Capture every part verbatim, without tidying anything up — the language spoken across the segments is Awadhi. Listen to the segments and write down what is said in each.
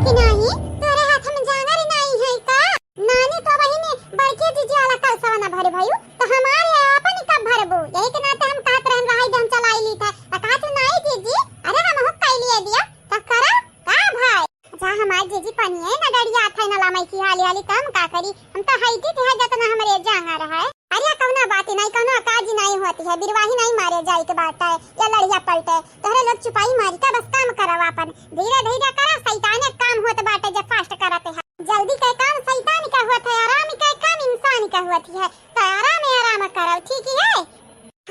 कि नाही, तोरे हाथ में जांगर नाही है का? नानी तो बहिनी बड़के जीजी वाला कलसवा ना भरे भयू, तो हमारे आपन कब भरबू? यही के नाते हम कहत रहन रहाई जे हम चलाई ली था, तो कहत नाही जीजी, अरे हम हुक कई लिए दिया, तो करा का भाई? अच्छा हमार जीजी पनिये ना गड़िया थे ना लामई की हाली हाली, तो हम का करी? हम तो हईती थे जतना हमरे जांगर है। अरे कौनो बात नहीं, कौनो काज नहीं होती है, बिरवाही नहीं मारे जाए के बात है, या लड़िया पलटे। तोहरे लोग चुपाई मारी का बस काम करव आपन, धीरे धीरे करा, शैताने काम होत बाटे जे fast करत है। जल्दी के काम शैतान का होत है, आराम के काम इंसान का होत है, तो आराम आराम करव, ठीक है?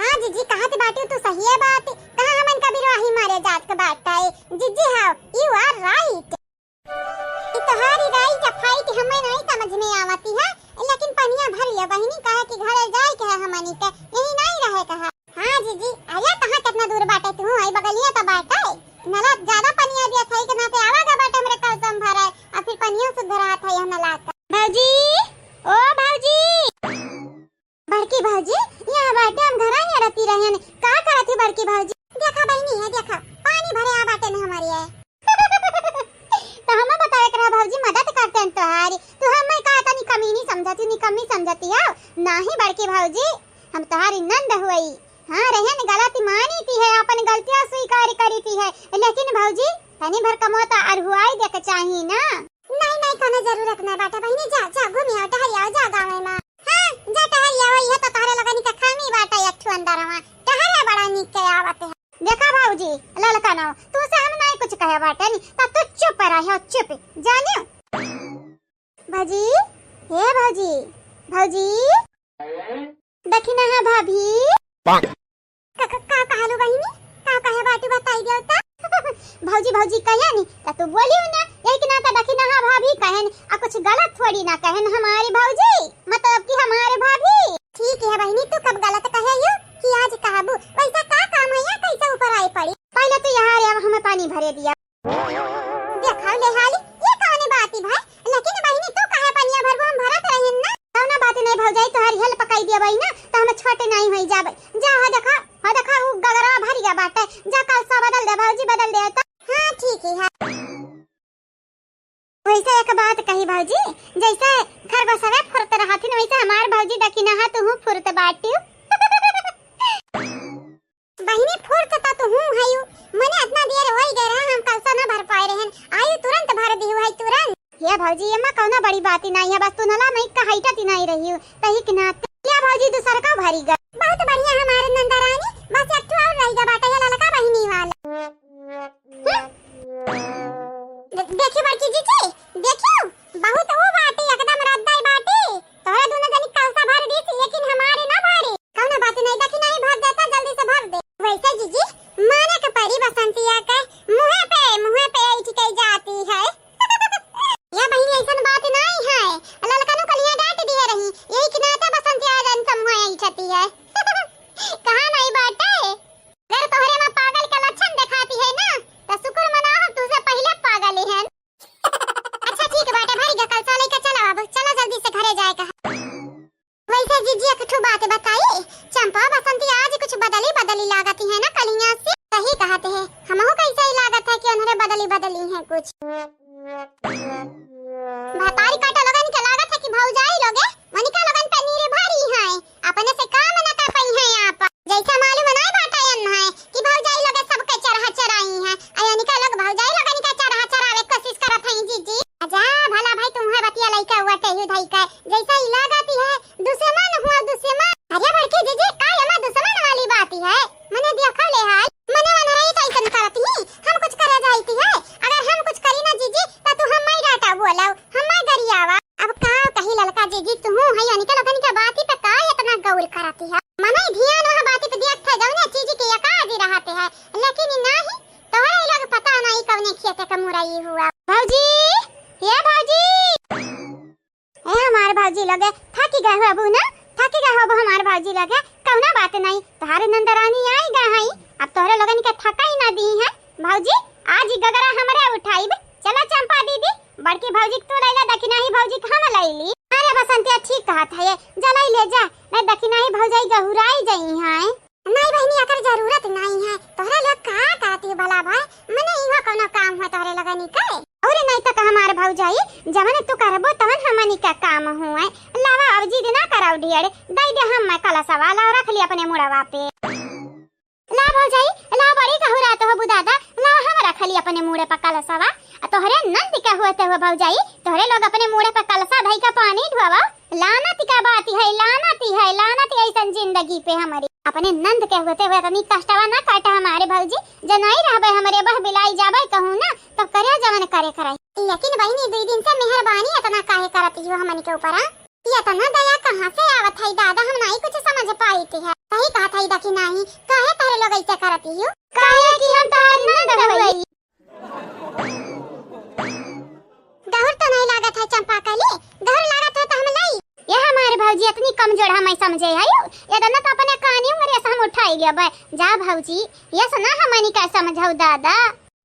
हाँ जीजी, कहत बाटू तू सही है बात, कहाँ हमन का बिरवाही मारे जात के बाटे, जीजी हाव, you are right। ई तोहारी राई का fight हमें नहीं समझ में आवती है, लेकिन पनिया भर लिया बहिनी, कहे कि घरे जाए के है हमनी के, यही नहीं रहे के है। हाँ जीजी, आया कहाँ कितना दूर बाटे तू, आई बगलिया तो बाटे। नला ज्यादा पनिया दिया था के नाते आवा गा बाटे हमरे कलसम भरे, और फिर पनिया शुद्ध रहा था यह नला का। भौजी, ओ भौजी। बड़की भौजी, यहाँ बाटे हम घरा ही अड़ती रहन। का करत ही बड़की भौजी? देखा बहिनी है, देखा, पानी भरे आ बाटे न हमारी है। तो हमें बतावे के रहा भौजी, मदद करते हैं तोहारी। तू हमें का तनी कमीनी समझती, निकम्मी समझती हो? नाही बड़की भौजी, हम तोहारी नंद हुई। हाँ, रहन गलती मानी थी है, अपन गलतियाँ स्वीकार करी थी है, लेकिन भौजी, तनी भर कमोता अरहुआई देख चाही ना। नहीं, नहीं, कोनो जरूरत नहीं बाटे बहिनी, जा, जा, घूमी आओ, टहरी आओ, जा गाँव में। हाँ, जा टहरी आओ, ये तो तोहरे लोगनी के खामी बाटे, एक ठो अंदर हवा, टहरे बड़ा नीक के आवत है। देखा भौजी, ललका ना, तू से हम नहीं कुछ कहे बाटे नी, तब तू चुप रहो, चुप, जानियो। भौजी, हे भौजी, भौजी, दखिना है भाभी। पाक। का, का, का कहलू बहिनी? का कहे बाटू बताई देव त? भौजी, भौजी कहे नी, त तू बोलियो ना, यही के नाते दखिना है भाभी कहेन, आ कुछ गलत थोड़ी ना कहेन हमारी भौजी, मतलब कि हमारे भाभी। ठीक है बहिनी, तू कब गलत कहे यू कि आज कहबू? वैसा का काम है या कैसे ऊपर आई पड़ी? पहले तू यहाँ रे, अब हमें पानी भरे दिया। देखा ले हाली, ये कौन बात है भाई? लेकिन बहिनी तू काहे पनिया भरबू, हम भरत रहिन ना। कौनो बात नहीं भौजाई, तोहरी help कई दिया बहिना, तो हम छोटे नहीं होई जाबे। जा हो देखा, हो देखा वो गगरा भर गया बाटे, जा कलसा बदल दे भौजी, बदल दे तो। हाँ ठीक है। वैसे एक बात कही भौजी, जैसे खरगोशवे फुरत रहथिन वैसे हमार भौजी दखिना है, तू फुरत बाटियो। बहिनी फुर्त त तुहू हयू, मने इतना देर होई गए रहा, हम कलसा ना भर पाए रहन, आयु तुरंत भर दिहु है, तुरंत। हे भौजी, एमा कौनो बड़ी बात ही नहीं है, बस तू नला में का height ही नहीं रही हो, तही के नाते। या भौजी, दूसर का भरी गए। बहुत बढ़िया हमारे नंदा रानी, बस एक ठो और रह गया बाटे, ये ललका बहिनी वाला। हम्म। दे-, देखी बड़की जीजी, देखियो, बहुत वो बाटे, एकदम रद्दा बाटे। तोहरे दोनों जनी कलसा भर दीस, लेकिन हमारे ना भरे। कौनो बात नहीं, देखी नहीं भर देता, जल्दी से भर दे। वैसे जीजी, माने के परी बसंतिया के मुँहे पे, मुँहे पे ऐठ के जाती है। या बहिनी ऐसन बात नहीं है, ललकनू कलिया डांट दिए रही, यही के नाते बसंतिया जन समूह ऐठती है। कहाँ नहीं बाटे? अगर तोहरे में पागल के लक्षण दिखाती है ना, तो शुक्र मनाओ हम तुझसे पहले पागल ही हैं। अच्छा ठीक बाटे, भर गया कलसा लेके चला अब, चला जल्दी से घरे जाए का। वैसे जीजी एक ठो बात बताई, चंपा बसंती आज कुछ बदली बदली लागती है ना कलिया से, सही कहते हैं, हमहू कैसे ही लागत है कि उन्हरे बदली बदली है कुछ। भतारी काटा लोगन के लागत है कि भौजाई लोगे वनिका लोगन पे निर्भर ही है, अपने से काम न कर पाई है आप। जैसा मालूम नहीं बाटा यन है कि भौजाई लोग सबके चरहा चराई है, आ यनिका लोग भौजाई लोगन के चरहा चरावे कोशिश करत हैं जीजी। जा भला भाई तुम्हें बतिया लइका हुआ टेहू धई के, जैसा ही लागत ही है दुश्मन हुआ दुश्मन। अरे बड़की जीजी का एमा दुश्मन वाली बात ही है, मने देखो ले हाल, मने वनरई कैसन करत ही, हम कुछ करे जाइत है, अगर हम कुछ करी ना जीजी त तू हम माई डाटा बोलाओ, हम माई गरियावा। अब का कही ललका जीजी, तुहू है अनिका लोगन के बाती पे का इतना गौर करती है? मनई ध्यान वह बाती पे दियत है जौने चीज के एकाजी रहते है, लेकिन ई नाही, तोहरे लोग पता नहीं कौने खेते का मुरई हुआ। भौजी, ये भौजी। ए हमार भौजी लोगे, थकी गए हो अबू ना, थकी गए हो अबू हमार भौजी लोगे, कौनो बात नहीं, तोहार नंदरानी आई गए हई, अब तोहरे लोगन के थका ही ना दी है। भौजी, आज ही गगरा हमरे उठाइब, चला चंपा दीदी, बड़की भौजी के तू लैला, दखिनाही भौजी के हम लैली। अरे बसंतिया ठीक कहत है, ये जलाई ले जा, नहीं दखिनाही भौजाई गहुराई जई हैं। नहीं बहिनी, एकर जरूरत नहीं है, तोहरे लोग का कहती हो भला भाई, मने इहो कौनो काम हो तोहरे लोगनी के? अरे नहीं तो का जवन तू करबो तवन हमनी का काम हुए। लावा, अब जिद ना कराउ ढेर, दइ दे हम मैं कलसवा, लावा रख ली अपने मुड़वा पे। ला भौजाई, ला, बड़ी गहुरात हो बुदादा, ला हम रख ली अपने मुड़े पर कलसवा। आ तोहरे नंद के होते हुए भौजाई, तोहरे लोग अपने मुड़े पर कलसा धई का पानी ढुआवा। लानत का बात है, लानत है, लानत है ऐसन जिंदगी पे हमरी। अपने नंद के होते हुए इतनी कष्टवा ना काटा हमारे भौजी, जनाई रहबे हमरे बह बिलाई जाबे कहूँ ना, तब करे जवन करे कराई। लेकिन बहिनी, दुई दिन से मेहरबानी इतना काहे करती हो हमन के ऊपर, हाँ? ये इतना दया कहाँ से आवत है दादा, हम नाहीं कुछ समझ पाइत है। सही कहत है दखिनही, काहे तोहरे लोग ऐसे करती हो? काहे कि हम तोहार नंद हई। गहुर तो नाहीं लागत है चंपा कली, गहुर लागत है तो हम लाई। ये हमारे भौजी इतनी कमजोर हमें समझे है, ये तो न तो अपने कानी उंगरे से हम उठाई लेबे। जा भौजी, ये से ना हमनी का समझाऊ दादा।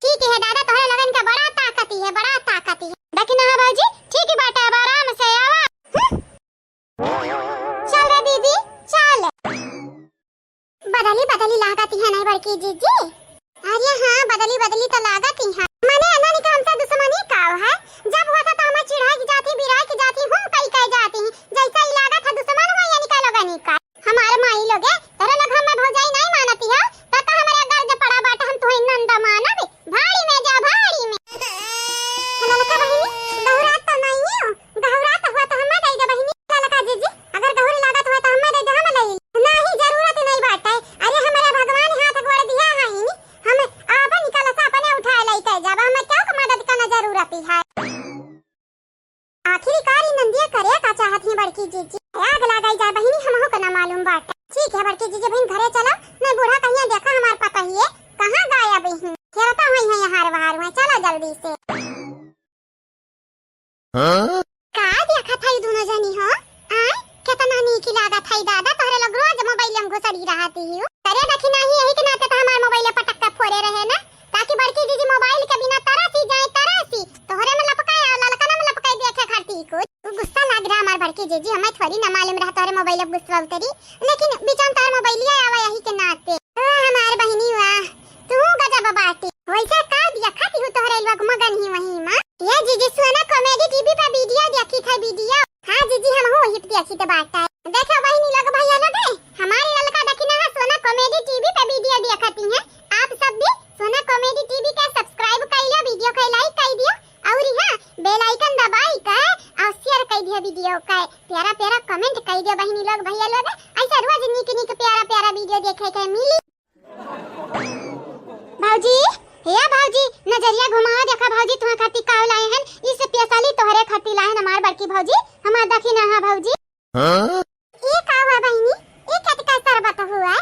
ठीक है दादा, तोहरे लगन का बड़ा ताकत ही है, बड़ा ताकत ही है। दखिनहा भौजी, ठीक ही बाटे, अब आराम से आवा। हम्म? चल रे दीदी, चल। बदली बदली लागत ही है नहीं बड़की जीजी? अरे हाँ, बदली बदली तो लागत ही है। मने अनन का हमसे दुश्मनी काव है? जब होता तो हमें चिढ़ाई की जाती, बिराई की जाती, हूँ कई कह जाती। जैसा ही लागत है दुश्मन हो या निकालो गनी का। हमारे माई लोगे, तोरे लोग हमें भौजाई नहीं मानती हो, तो का हमारे गर्ज पड़ा बाटे हम तुहे नंद मानब? भाड़ी में जा, भाड़ी में। ललका बहिनी, गहुरात तो नहीं हो, गहुरात हुआ तो हमें दे दे बहिनी। ललका जीजी, अगर गहुर लागत हुआ तो हमें दे दे, हम ले। नहीं, जरूरत नहीं बाटे। अरे हमारे भगवान हाथ गोड़ दिया है ही, हम आपन कलसा अपने उठाए लेके जाब, हमें क्यों के मदद करना जरूरत है? आखिरकार ई नंदिया करे का चाहत ही बड़की जीजी? आग लगाई जाए बहिनी, हमहू के ना मालूम बाटे। ठीक है बड़की जीजी, बहिन घरे चलो, नहीं बूढ़ा कहिया देखा हमार पतोहिए कहाँ गायब ही। हेरता हुई है यहाँ वहार हुआ, चलो जल्दी से। हाँ? का देखत है दोनों जनी हो? आय, कितना नीक लागत है दादा, तोहरे लोग रोज मोबाइल में घुसड़ी रहती हो। अरे दखिनही, यही के नाते तो हमार मोबाइल पटक के फोड़े रहे ना। ताकि बड़की जीजी मोबाइल के बिना तरसी जाए, तरसी। तोहरे में लपकाए और ललकना में लपकाए देखे खातिर कुछ। तू गुस्सा लाग रहा हमार बड़की जीजी, हमें थोड़ी ना मालूम रहा तोहरे मोबाइल अब गुस्सा उतरी। लेकिन बिचान तोहर मोबाइलिया आवा यही के नाते। ओ हमार बहिनी वाह, तू गजब बाटी। वैसे का देखत हूँ तोहरे लोग मगन ही वही माँ। ये जीजी सोना कॉमेडी टीवी पे वीडियो देखी थे वीडियो। हाँ जीजी हम हो हिप देखी तो बाटा। देखो बहिनी लोग भैया लोग, हमारे ललका दखिनहा सोना कॉमेडी टीवी पे वीडियो देखती हैं। आप सब भी सोना कॉमेडी टीवी का सब्सक्राइब कर लियो, वीडियो का लाइक कर दियो और यहाँ बेल आइकन दबाई के और शेयर कर दियो वीडियो का। प्यारा प्यारा कमेंट कर दियो बहिनी लोग भैया लोग, ऐसा रोज नीक नीक प्यारा प्यारा वीडियो देखे के मिली। भौजी, हे भौजी, नजरिया घुमाओ, देखा भौजी तुहां खातिर का लाए हैं, ई specially तोहरे खातिर लाए हैं हमार बड़की भौजी, हमार दखिनहा भौजी। हाँ? ये का हुआ बहिनी? ये क्या का शरबत हुआ?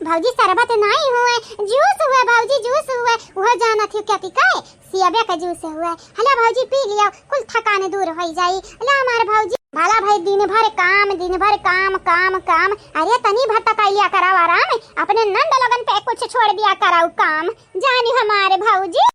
भौजी शरबत नहीं हुए, जूस हुए भौजी, जूस हुए। वो जानत हो क्या पी का है? सियबे का जूस हुए। हला भौजी पी लियो, कुल थकान दूर हो जाई। ला हमार भौजी, भला भाई दिन भर काम, दिन भर काम, काम, काम। अरे तनी भर तक लिया कराओ आराम, अपने नंद लोगन पे कुछ छोड़ दिया कराओ काम। जानी हमारे भौजी।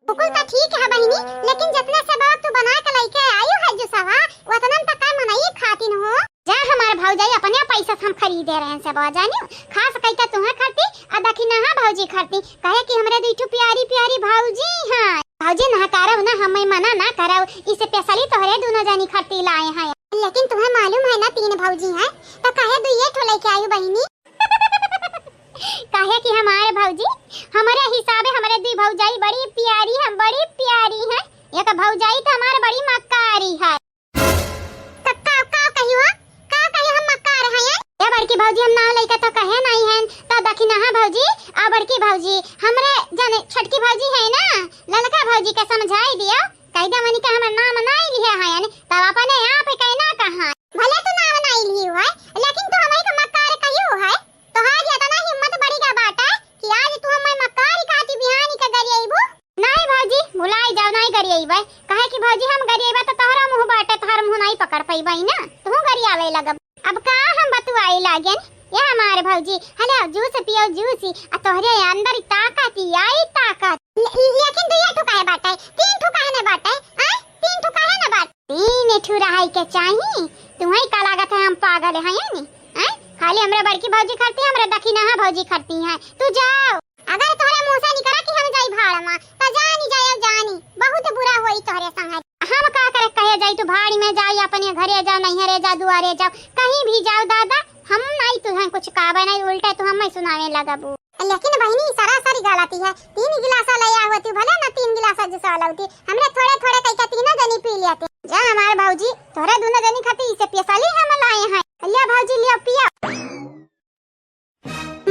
बिल्कुल तो ठीक है बहिनी, लेकिन जितने से बात तू बना के लेके आयु है जूसवा, उतनन तो का मनई खातिन हो। जा हमार भौजाई, अपने पैसा से हम खरीदे रहे से बात जानियो, खास कई के तुहे खाती, आ दखिनहा भौजी खाती, कहे कि हमरे दुई ठो प्यारी प्यारी भौजी हैं। भौजी ना करब ना, हम मना ना करब, specially तोहरे दोनों जानी खाती लाए हैं। लेकिन तुम्हें मालूम है ना तीन भौजी हैं, तो कहे दुइये ठो लेके आयु बहिनी। काहे कि हमारे भौजी, हमरे हिसाबे हमरे दुई भौजाई बड़ी प्यारी हैं, बड़ी प्यारी हैं। एक भौजाई तो हमारे बड़ी मक्कारी है। तो का, का कहियो? का कहियो हम मक्कार हैं? ए बड़की भौजी, हम नाव लइका तो कहे नहीं हैं। तो दखिनहा भौजी, आ बड़की भौजी, हमरे जन छोटकी भौजी है ना, ललका भौजी के समझाई दियो। कह दे मनी के हमर नाम नहीं लिहे हैं, तब अपने आप कहना कहाँ। भले तू नाम नहीं लिही है, लेकिन तू हमरे के मक्कार कहियो है। तोहार इतना हिम्मत बढ़ी गा बाटे कि आज तू हमें मक्कारी खाती बिहानी के गरियइबू? नहीं भौजी, भुलाई जाओ, नहीं गरियइबे। काहे कि भौजी हम गरियइबे तो तोहरा मुँह बाटे, तोहर मुँह नहीं पकड़ पइबे ना, तू गरियावे लगब। अब का हम बतुआई लागेन, ये हमारे भौजी, हले जूस पियो जूस, आ तोहरे अंदर ही ताकत ही आई ताकत। ले-, लेकिन दुइये ठो काहे बाटे, तीन ठो काहे न बाटे, आय? तीन ठो काहे न बाटे? तीन ठो रहाई के चाही, तुम्हें का लागत है हम पागल हैं यानी? हैं? खाली हमरे बड़की भौजी खरती, हमरे दखिनहा भौजी खरती हैं। तू जाओ। अगर तोहरे मुँह से निकला कि हम जाई भाड़ मा, तो जानी जाए, जानी, बहुत बुरा होई। तू भाड़ी में जाओ, या अपने घरे जाओ, नैहरे जाओ, दुआरे जाओ, कहीं भी जाओ दादा, हम नाहीं तुहैं कुछ कहबै नाहीं, उल्टे तू हमें सुनावे लगबू। लेकिन बहिनी, सरासर गलती है, तीन गिलासा ले आवती, भले ना तीन गिलासा जूसवा लौती, हमरे थोड़े थोड़े कइके तीनों जनी पी लेती। जा हमार भौजी, तोहरे दुनो जनी खातिर इसे specially हम लाए हैं। लिया भौजी, लिया पिया।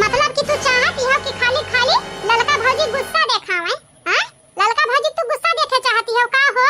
मतलब कि तू चाहती हो कि खाली खाली ललका भौजी गुस्सा देखावे, हाँ? ललका भौजी तू गुस्सा देखे चाहती हो का हो?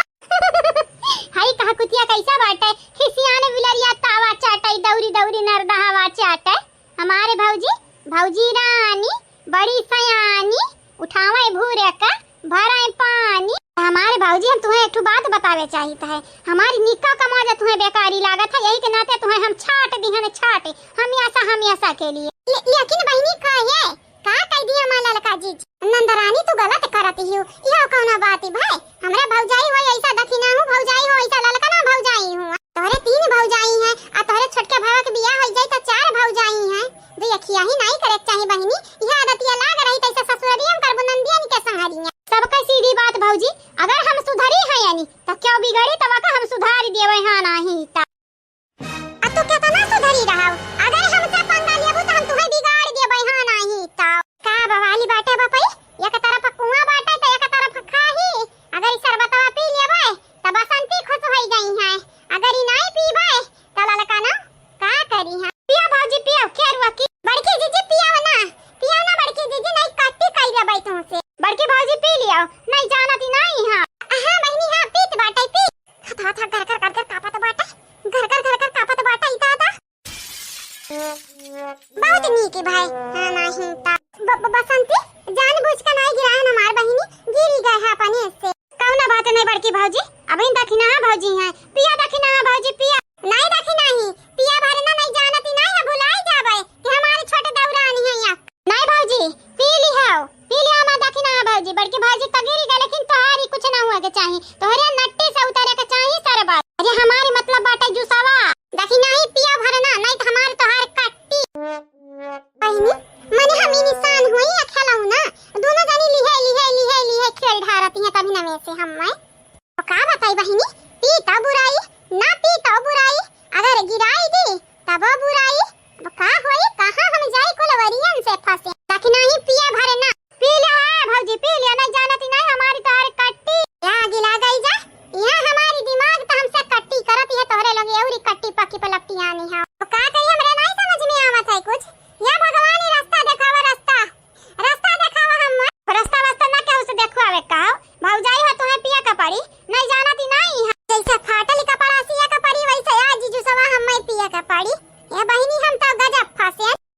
हाय कहा कुतिया कैसा बाटे, खिसियाने बिलरिया तावा चाटे, दौरी दौरी नरदहावा चाटे। हमारे भौजी, भौजी रानी, बड़ी सयानी, उठावे भूरे का, भरे पानी। हमारे भौजी, हम तुहैं एक ठो बात बतावे चाहित है। हमारी निक्का कमाजा तुहैं बेकारी लागत है, यही के नाते तुहैं हम छाट दिहन, छाट। हम ऐसा, हम ऐसा के लिए। ले-, लेकिन बहिनी, का है? का कह दिया माँ ललका जीजी? नंदरानी, तू गलत करत हियो। यह कौनो बात है भाई? हमरा भौजाई हो ऐसा दखिनाहू, भौजाई हो ऐसा ललकना भौजाई हो। तोहरे तीन भौजाई हैं, आ तोहरे छोटके भावा के बियाह हो जाई त चार भौजाई हैं। दू अखिया ही नाई करे के चाही बहिनी। यह आदतिया लाग रही तैसे ससुररिया में करबू नंदियन के संहरिया। सबका सीधी बात भौजी, अगर हम सुधरी हैं यानी, त क्यों बिगड़ी, तब का हम सुधार देवे हाँ नाही त। आ तू केतना सुधरी रहव? अगर हमसे पंगा लेबू त हम तुहे बिगाड़ देबै, हाँ नाही त। का बवाली बाटे बपई? एक तरफ कुआं बाटे त एक तरफ खाही। अगर ई शरबतवा पी लेबै त बसंती खुश होई गई है। अगर ई नाई पीबै त ललका ना का करी है? पिया भौजी पिया, खेरुआ की। बड़की जीजी पिया ना, पिया ना बड़की जीजी, नहीं कट्टी कई लेबै तुमसे। बड़की भौजी पी लियो, नहीं जानती नहीं है। हाँ बहिनी हाँ, पीत बाटे पी। हथा हथा घर घर घर घर कापत बाटे, घर घर घर घर कापत बाटे ई दादा। बहुत नीक भाई, हाँ नाही त। ब-, ब-, बसंती, जानबूझ के नाही गिराहन हमार बहिनी, गिरी गए है अपने से। कौनो बात नहीं बड़की भौजी, अबहिन दखिनहा भौजी हैं, पिया दखिनहा भौजी पिया। नहीं दखिनही, पिया भरना नहीं जानती नहीं है, भुलाई जाबे कि हमारे छोटे दौरानी है यहाँ। नहीं भौजी, पी लिहो, पी लिहो हमार दखिनहा भौजी, बड़की भौजी तो गिरी गए, लेकिन तोहारी कुछ ना हुआ के चाही, तोहरे नट्टी से उतरे के चाही शरबत। अरे हमारी मतलब बाटे जूसवा। दखिनही पिया भरना, नहीं त हमार तोहार कट्टी। बहिनी, मने हम ई निशान हुई या खेलऊ ना, दोनों जनी लिहे, लिहे, लिहे, लिहे खेल ढारती हैं कभी नवे से हम मैं। तो का बताई बहिनी, पी तो बुराई, ना पी तो बुराई, अगर गिराई दी तबो बुराई। अब का होई, कहाँ हम जाई कुलवरियन से फंसे। दखिनही पिया भरना। पी लिया है भौजी, पी लिया, नहीं जानती नहीं हमारी तोहरे कट्टी। या गिला गई जा, यहाँ हमारी दिमाग तो हमसे कट्टी करत है, तोहरे लोग एवरी कट्टी पक्की पलपटी आनी है। तो का कही, हमरे नहीं समझ में आवत है कुछ। या भगवान ही रास्ता देखावा, रास्ता, रास्ता देखावा हम। रास्ता वास्ता ना केहू से देखवावे का हो? भौजाई हो, तुहे पिया का पड़ी, नहीं जानती नहीं है। जैसे फाटल कपड़ा सिया का पड़ी, वैसे आज जूसवा हम पिया का पड़ी। ए बहिनी, हम तो गजब फंसे।